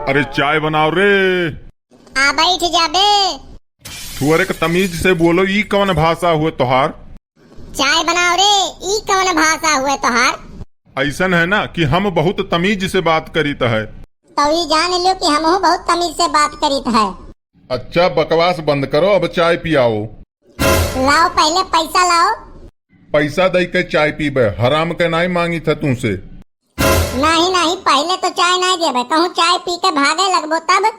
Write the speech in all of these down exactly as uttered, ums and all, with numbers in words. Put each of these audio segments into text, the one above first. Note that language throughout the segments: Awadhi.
अरे चाय बनाओ रे। आ बैठ जा बे। थोरेक तमीज से बोलो, ई कवन भाषा हुए तोहार? चाय बनाओ रे, ई कवन भाषा हुए तोहार? ऐसन है ना कि हम बहुत तमीज से बात करीत है। तो ई जान लियो कि हमहू बहुत तमीज से बात करीत है। अच्छा बकवास बंद करो, अब चाय पियाओ। लाओ पहले पैसा लाओ। पैसा दई के चाय पीबे, हराम के नाई मांगी था तुमसे। नहीं नहीं, पहले तो चाय नहीं देबे, कहूँ चाय पी के भागे लगबो तब।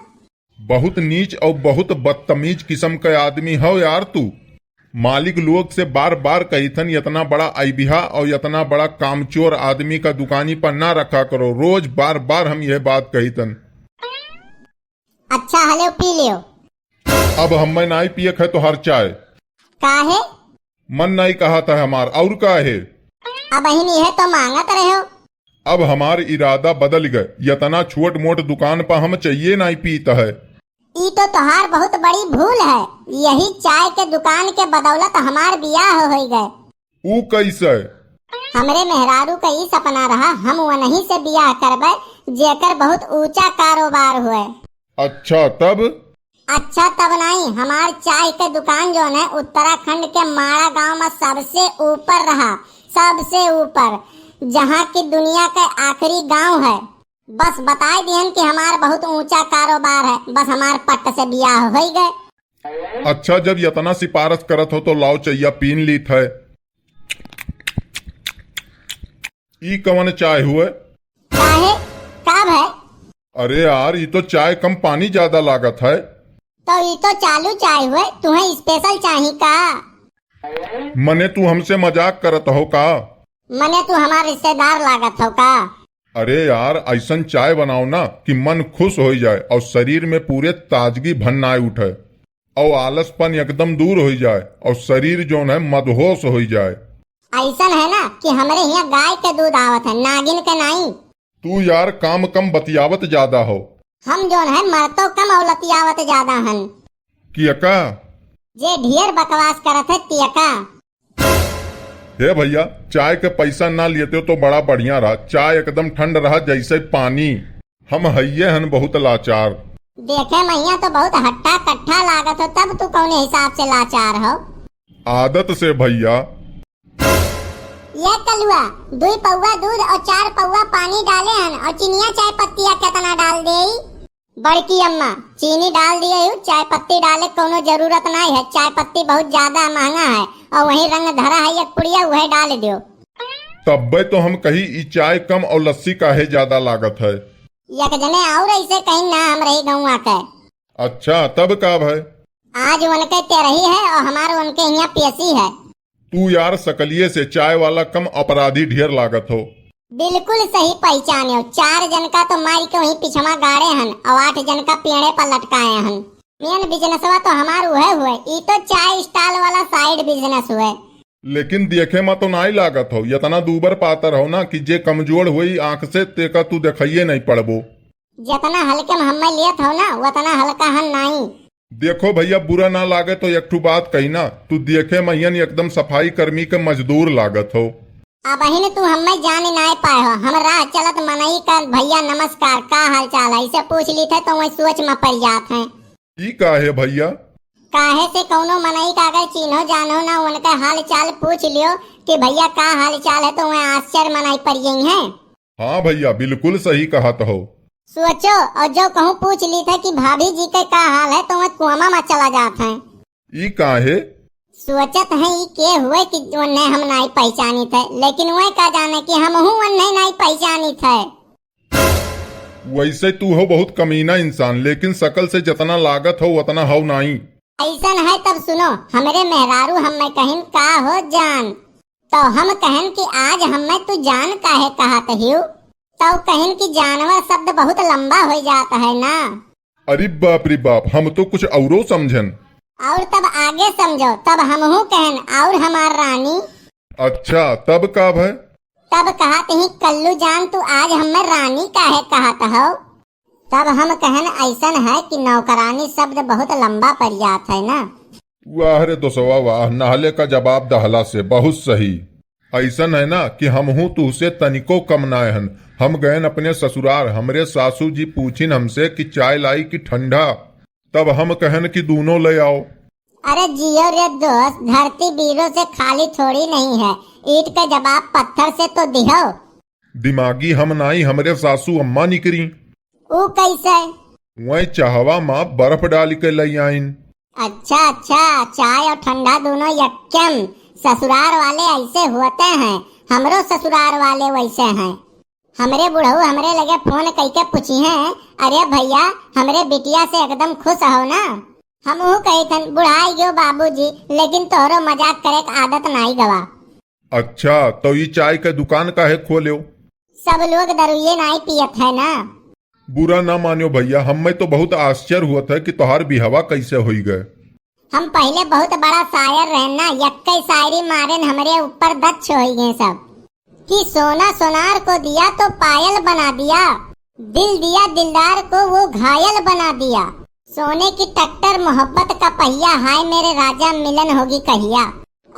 बहुत नीच और बहुत बदतमीज किस्म के आदमी हो यार तू। मालिक लोग से बार बार कहिथन, इतना बड़ा अइबिहा और इतना बड़ा कामचोर आदमी का दुकानी पर ना रखा करो। रोज बार बार हम यह बात कहिथन। अच्छा हले पी लियो। अब हमें नाई पिए है तोहार चाय। काहे? मन नाई कहा था हमार, और का है? अब अहिन यह तो मांगत रहे हो। अब हमार इरादा बदल गए, इतना छोट मोट दुकान पर हम चाहिए नाई पीत है। ई तो तोहार बहुत बड़ी भूल है, यही चाय के दुकान के बदौलत हमार बियाह हो गए। ऊ कैसे? हमरे मेहरारू का ई सपना रहा, हम वनही से बियाह करबे जेकर बहुत ऊंचा कारोबार हुए। अच्छा तब? अच्छा तब नाई, हमार चाय के दुकान जौन है उत्तराखंड के माड़ा गांव में सबसे ऊपर रहा, सबसे ऊपर, जहाँ की दुनिया के आखिरी गांव है। बस बताए दिहन कि हमार बहुत ऊंचा कारोबार है, बस हमार पट से बियाह हो गए। अच्छा जब इतना सिफारिश करत हो तो लाओ चैया पीन लीत है। ई कवन चाय हुए? काहे? का भय? अरे यार, ई तो चाय कम पानी ज्यादा लागत है। तो ई तो चालू चाय हुए, तुम्हें स्पेशल चाही का? मने तू हमसे मजाक करत हो का? मने तू हमार रिश्तेदार लागत हो का? अरे यार, ऐसन चाय बनाओ ना कि मन खुश हो जाए और शरीर में पूरे ताजगी भन्नाए उठे और आलसपन एकदम दूर हो जाए और शरीर जौन है मदहोश हो जाए। ऐसन है ना कि हमरे यहाँ गाय के दूध आवत है, नागिन के नाई। तू यार काम कम बतियावत ज्यादा हो। हम जौन है मरतो कम और लतियावत ज्यादा हन। किया का? जे ढेर बकवास करत है तिया का। हे भैया, चाय के पैसा ना लेते तो बड़ा बढ़िया रहा। चाय एकदम ठंड रहा जैसे पानी। हम हइये हन बहुत लाचार। देखे महिया तो बहुत हट्टा कट्ठा लागत हो, तब तू कौने हिसाब से लाचार हो? आदत से भैया। ये कलुआ, दुई पौवा दूध और चार पौवा पानी डाले हन और चिनिया चाय पत्तिया कितना डाल देई? बड़की अम्मा, चीनी डाल दिए हूँ, चाय पत्ती डाले कौनो जरूरत नहीं है, चाय पत्ती बहुत ज्यादा महंगा है और वही रंग धरा है एक पुड़िया, वह डाल दियो। तब्बे तो हम कही ई चाय कम और लस्सी काहे ज्यादा लागत है। एक जने और ऐसे कहीं ना हम रही गौवा के। अच्छा, तब का भय? आज उनके तेरही है और हमार उनके यहाँ पेशी है। तू यार सकलिए से चाय वाला कम अपराधी ढेर लागत हो। बिल्कुल सही पहचाने हो, चार जन का तो मार के वहीं पिछवा गाड़े हन और आठ जन का पेड़े पर लटकाए हन। मेन बिजनेसवा तो हमार उहे हुए, ई तो चाय स्टॉल वाला साइड बिजनेस हुए। लेकिन देखे में तो नाई लागत हो, इतना दूबर पातर हो ना कि जे कमजोर हुई आंख से तेका तू देखाइए नहीं पड़बो। जितना हल्के में हमें लेत हो ना, उतना हल्का हन नाई। देखो भैया, बुरा ना लागे तो एक ठो बात कही ना, तू देखे महियन एकदम सफाई कर्मी के मजदूर लागत हो। अबहिन तू हमें जान नाय पाए हो, हम राह चलत मनई का भैया नमस्कार, का हाल चाल है, इसे पूछ ली थे तो वही सोच में पड़ जात हैं। ई का है भैया? काहे से कौनो मनई का अगर चिन्हो जानो ना, उनका हाल चाल पूछ लियो कि भैया का हाल चाल है, तो वह आश्चर्य मनाई पड़ गई हैं। हाँ भैया, बिल्कुल सही कहत हो। सोचो, और जो कहूँ पूछ ली थे कि भाभी जी के का हाल है, तो वह कोमा में चला जात हैं। ई काहे? सोचत हैं ई के हुए कि उन्हें हम नाई पहचानी थे, लेकिन वह का जाने कि हम हूँ उन्हें नाई पहचानी थे। वैसे तू हो बहुत कमीना इंसान, लेकिन शकल से जितना लागत हो उतना हो नाई। ऐसन है तब सुनो, हमरे मेहरारू हमें कहिन का हो जान, तो हम कहन कि आज हमें तू जान काहे कहत हियो? तो कहन कि जानवर शब्द बहुत लंबा हो जात है ना। अरे बाप रे बाप, हम तो कुछ औरो समझन। और तब आगे समझो, तब हमहू कहन और हमार रानी। अच्छा, तब का भय? तब कहत ही कल्लू जान तू आज हमें रानी काहे कहत हो? तब हम कहन ऐसन है कि नौकरानी शब्द बहुत लंबा पड़ जात है ना। वाह रे दोसवा वाह, नहले का जवाब दहला से बहुत सही। अइसन है ना कि हमहूँ तुहसे तनिको कम नाय हन। हम गयन अपने ससुरार, हमरे सासू जी पूछिन हमसे कि चाय लाई कि ठंडा, तब हम कहन कि दूनों ले आओ। अरे जियो रे दोस्त, धरती बीरों से खाली थोड़ी नहीं है, ईंट का जवाब पत्थर से तो दिहो। दिमागी हम नाई, हमरे सासू अम्मा निकरी। ऊ कैसे? वही चाहवा मा बर्फ डाल के लई आइन। अच्छा अच्छा, चाय और ठंडा दोनों यक्कम। ससुरार वाले ऐसे होते हैं, हमरो ससुरार वाले वैसे हैं। हमरे बुढ़ऊ हमरे लगे फोन कइके पूछिहें, "अरे भैया, हमरे बिटिया से एकदम खुश हो ना?" हम ऊ कहिथन, "बुढ़ाई गयो बाबूजी, लेकिन तोहरो मजाक करे के आदत नाई गवा।" अच्छा, तो ई चाय के दुकान काहे खोल्यो? सब लोग दरुइये नाई पियत है ना। बुरा ना मान्यो भैया, हमें तो बहुत आश्चर्य हुअत है कि तोहार बिहवा कैसे होई गए। हम पहिले बहुत बड़ा शायर रहेन ना, यक्कई शायरी मारेन हमरे ऊपर दच्छ होई गए सब। कि सोना सोनार को दिया तो पायल बना दिया, दिल दिया दिलदार को वो घायल बना दिया। सोने की टक्कर मोहब्बत का पहिया, हाय मेरे राजा मिलन होगी कहिया।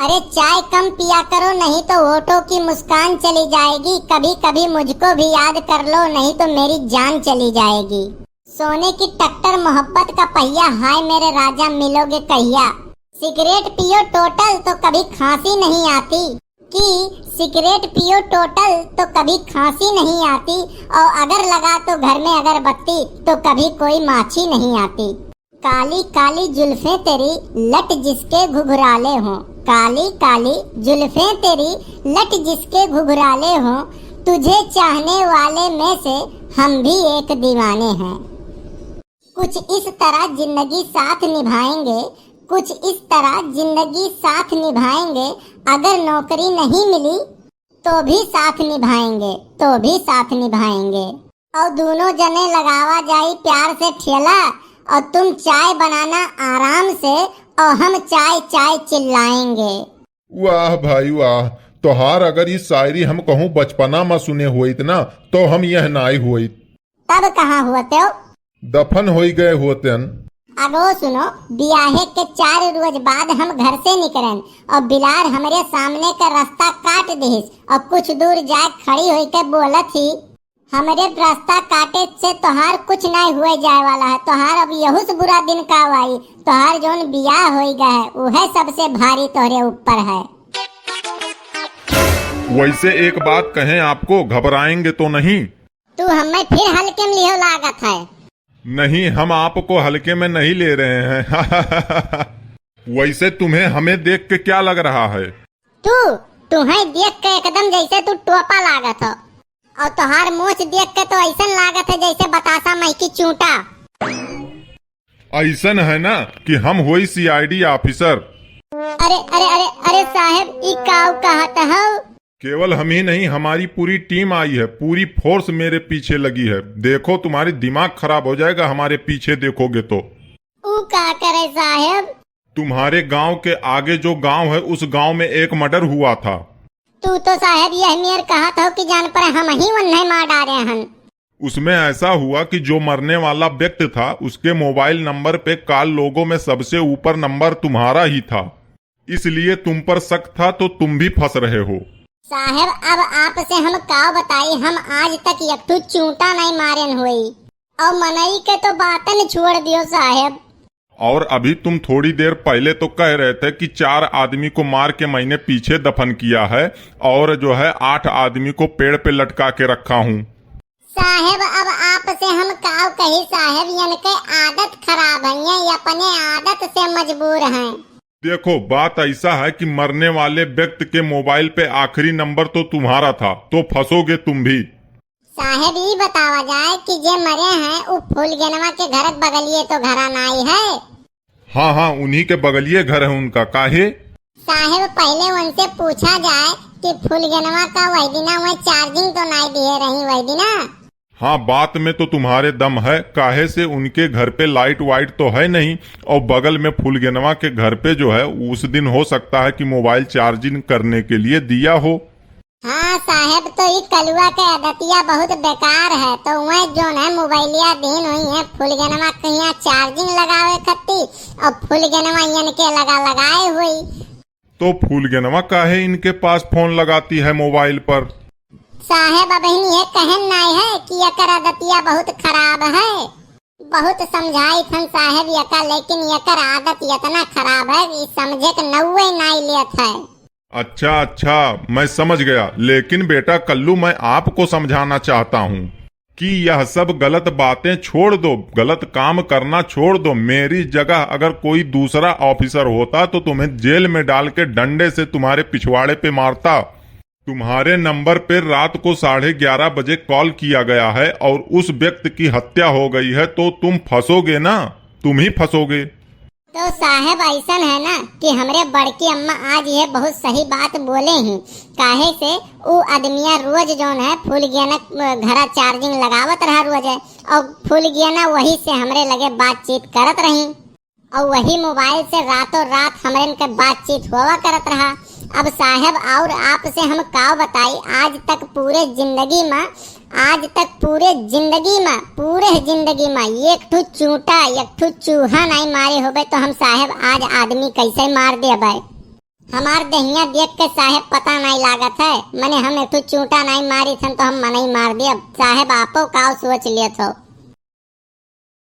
अरे चाय कम पिया करो, नहीं तो होठों की मुस्कान चली जाएगी। कभी कभी मुझको भी याद कर लो, नहीं तो मेरी जान चली जाएगी। सोने की टक्कर मोहब्बत का पहिया, हाय मेरे राजा मिलोगे कहिया। सिगरेट पियो टोटल तो कभी खांसी नहीं आती, कि सिगरेट पियो टोटल तो कभी खांसी नहीं आती, और अगर लगा तो घर में अगरबत्ती तो कभी कोई माछी नहीं आती। काली काली जुल्फें तेरी लट जिसके घुघराले हों, काली काली जुल्फें तेरी लट जिसके घुघराले हों, तुझे चाहने वाले में से हम भी एक दीवाने हैं। कुछ इस तरह जिंदगी साथ निभाएंगे, कुछ इस तरह जिंदगी साथ निभाएंगे। अगर नौकरी नहीं मिली तो भी साथ निभाएंगे, तो भी साथ निभाएंगे। और दोनों जने लगावा जाई प्यार से ठेला, और तुम चाय बनाना आराम से, और हम चाय चाय चिल्लाएंगे। वाह भाई वाह, तोहार अगर ई शायरी हम कहूँ बचपना में सुने होइत ना, तो हम यह नाई होइत। तब कहाँ होते हो? दफन होई गए होतेन। अगो सुनो, बियाहे के चार रोज बाद हम घर से निकरेन और बिलार हमरे सामने का रास्ता काट दिहिस और कुछ दूर जाए खड़ी होई के बोलत ही, "हमरे रास्ता काटे से तोहार कुछ नाई हुए जाए वाला है, तोहार अब यहू से बुरा दिन का आई, तोहार जौन बियाह होई गए है, उहे सबसे भारी तोहरे ऊपर है।" वैसे एक बात कहें आपको, घबराएंगे तो नहीं? तू हमें फिर हल्के में लिहो लागत है। नहीं, हम आपको हल्के में नहीं ले रहे हैं। वैसे तुम्हें हमें देख के क्या लग रहा है? तू, तुम्हें देख के एकदम जैसे तू टोपा लागत हो, और तोहार मूछ देख के तो ऐसन लागत है जैसे बतासा मई की चूंटा। ऐसन है ना कि हम होई सीआईडी officer। अरे, अरे, अरे, अरे साहेब, ई काऊ कहत हौ? केवल हम ही नहीं, हमारी पूरी टीम आई है, पूरी फोर्स मेरे पीछे लगी है। देखो, तुम्हारी दिमाग खराब हो जाएगा हमारे पीछे देखोगे तो। ऊ का करे साहेब? तुम्हारे गांव के आगे जो गांव है, उस गांव में एक मर्डर हुआ था। तू तो साहेब यह मेर कहत हो कि जान पर हम ही उन्हें मार डारे हन। उसमें ऐसा हुआ कि जो मरने वाला व्यक्ति था, उसके मोबाइल नंबर पे कॉल लोगों में सबसे ऊपर नंबर तुम्हारा ही था, इसलिए तुम पर शक था, तो तुम भी फंस रहे हो। साहेब, अब आपसे हम का बताई, हम आज तक एक ठो चूंटा नहीं मारेन होई, और मनई के तो बातन छोड़ दियो साहेब। और अभी तुम थोड़ी देर पहले तो कह रहे थे कि चार आदमी को मार के मैंने पीछे दफन किया है और जो है आठ आदमी को पेड़ पे लटका के रखा हूँ। साहेब, अब आपसे हम काव कही साहेब, इनके आदत खराब है, ये अपने आदत से मजबूर हैं। देखो, बात ऐसा है कि मरने वाले व्यक्ति के मोबाइल पे आखिरी नंबर तो तुम्हारा था, तो फंसोगे तुम भी। साहेब, ई बतावा जाए कि जे मरे हैं, उ फूलगेनवा के घर के बगलिए तो घरा नाई है। हाँ, हाँ, उन्हीं के बगलिए घर है उनका। काहे? साहेब, पहले उनसे पूछा जाए कि फूलगेनवा का वही दिना वह चार्जिंग तो नाई दिए रही वही दिना। हाँ, बात में तो तुम्हारे दम है, काहे से उनके घर पे लाइट वाइट तो है नहीं, और बगल में फूलगेनवा के घर पे जो है, उस दिन हो सकता है कि मोबाइल चार्जिंग करने के लिए दिया हो। हाँ साहेब, तो ई कलुआ के आदतिया बहुत बेकार है, तो वह जोन है मोबाइलिया दीन हुई है फुलगेनवा कहिया चार्जिंग लगावे खत्ती, और फुलगेनवा यन के लगा लगाए हुई। तो फूलगेनवा काहे इनके पास फोन लगाती है मोबाइल पर? साहेब, अबहिन ये कहन नाई है कि एकर आदतिया बहुत खराब है। बहुत समझाई थन साहेब यका, लेकिन एकर आदत इतना खराब है कि समझे के नौवे नाई लेत है। अच्छा, अच्छा, मैं समझ गया, लेकिन बेटा कल्लू, मैं आपको समझाना चाहता हूँ कि यह सब गलत बातें छोड़ दो, गलत काम करना छोड़ दो। मेरी जगह अगर कोई दूसरा ऑफिसर होता तो तुम्हें जेल में डाल के डंडे से तुम्हारे पिछवाड़े पे मारता। तुम्हारे नंबर पे रात को साढ़े ग्यारह बजे कॉल किया गया है और उस व्यक्ति की हत्या हो गई है, तो तुम फंसोगे ना, तुम ही फंसोगे। तो साहेब, ऐसन है ना कि हमरे बड़की अम्मा आज ये बहुत सही बात बोले ही, काहे से ऊ आदमिया रोज जौन है फूलगेना घरा चार्जिंग लगावत रहा रोज है, और फूलगेना वही से हमरे लगे बातचीत करत रही, और वही मोबाइल से रातों रात हमरे के बातचीत होवा करत रहा। अब साहेब, और आपसे हम का बताई, आज तक पूरे जिंदगी में, आज तक पूरे जिंदगी में, पूरे जिंदगी में एक ठो चूंटा, एक ठो चूहा नाई मारे होबे, तो हम साहेब आज आदमी कैसे मार देबे? हमार देहिया देख के साहेब पता नाई लागत है, मने हम एक ठो चूंटा नाई मारी थन तो हम मनई मार देब। साहेब, आपो का सोच लेत हो?